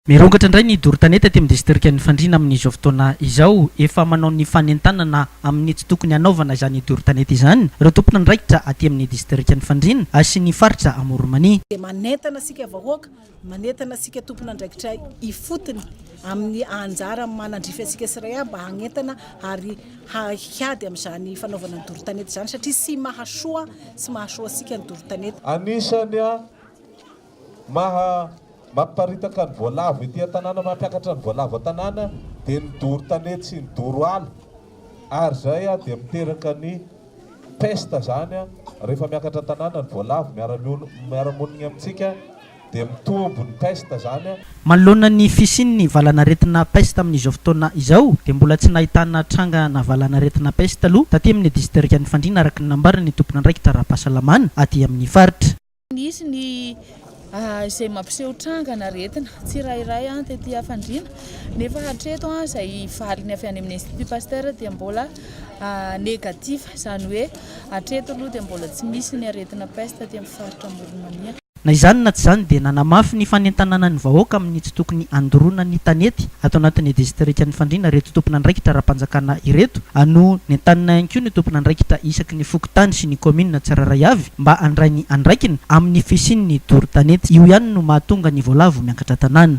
Mirongatra indray ny doro tanety aty amin'ny distrikan'i Fandriana amin'izao fotoana izao. Efa manao ny fanentanana amin'ny tsy tokony hanaovana izany doro tanety izany ireo tompon'andraikitra aty amin'ny distrikan'i Fandriana sy ny faritra Amoron'i Mania. Dia manentana antsika vahoaka, manentana antsika tompon'andraikitra ifotony amin'ny anjara manandrify antsika tsirairay avy mba hagnentana ary hiady amin'izany fanaovana ny doro tanety izany satria tsy mahasoa tsy mahasoa antsika ny doro tanety. Anisany maha mampiparitaka ny voalavo ety an-tanàna, mampiakatra ny voalavo an-tanàna dia ny doro tanety sy ny doro ala ary izay dia miteraka ny peste izany rehefa miakatra an-tanàna ny voalavo miara-monina amintsika dia mitombo ny peste izany. Manoloana ny fisian'ny valanaretina peste amin'izao fotoana izao dia mbola tsy nahitana trangana valanaretina peste aloha taty amin'ny distrikan'i Fandriana araka ny nambaran'ny tompon'andraikitra ara-pahasalamana aty amin'ny faritra. Nisy ny izay mampiseho trangana aretina tsirairay tety Fandriana nefa hatreto izay valiny avy any amin'ny Institut Pasteur dia mbola négatif, izany hoe hatreto aloha dia mbola tsy misy ny aretina peste aty amin'ny faritra Amoron'i Mania. Na izany na tsy izany dia nanamafy ny fanentanana ny vahoaka amin'ny tsy tokony handoroana ny tanety ato anatin'ny distrikan'i Fandriana ireto tompon'andraikitra ara-panjakana ireto no nentanina ihany koa ny tompon'andraikitra isaky ny fokontany sy ny kaominina tsirairay avy mba handray ny andraikiny amin'ny fisian'ny doro tanety. Io ihany no mahatonga ny voalavo miakatra tanàna.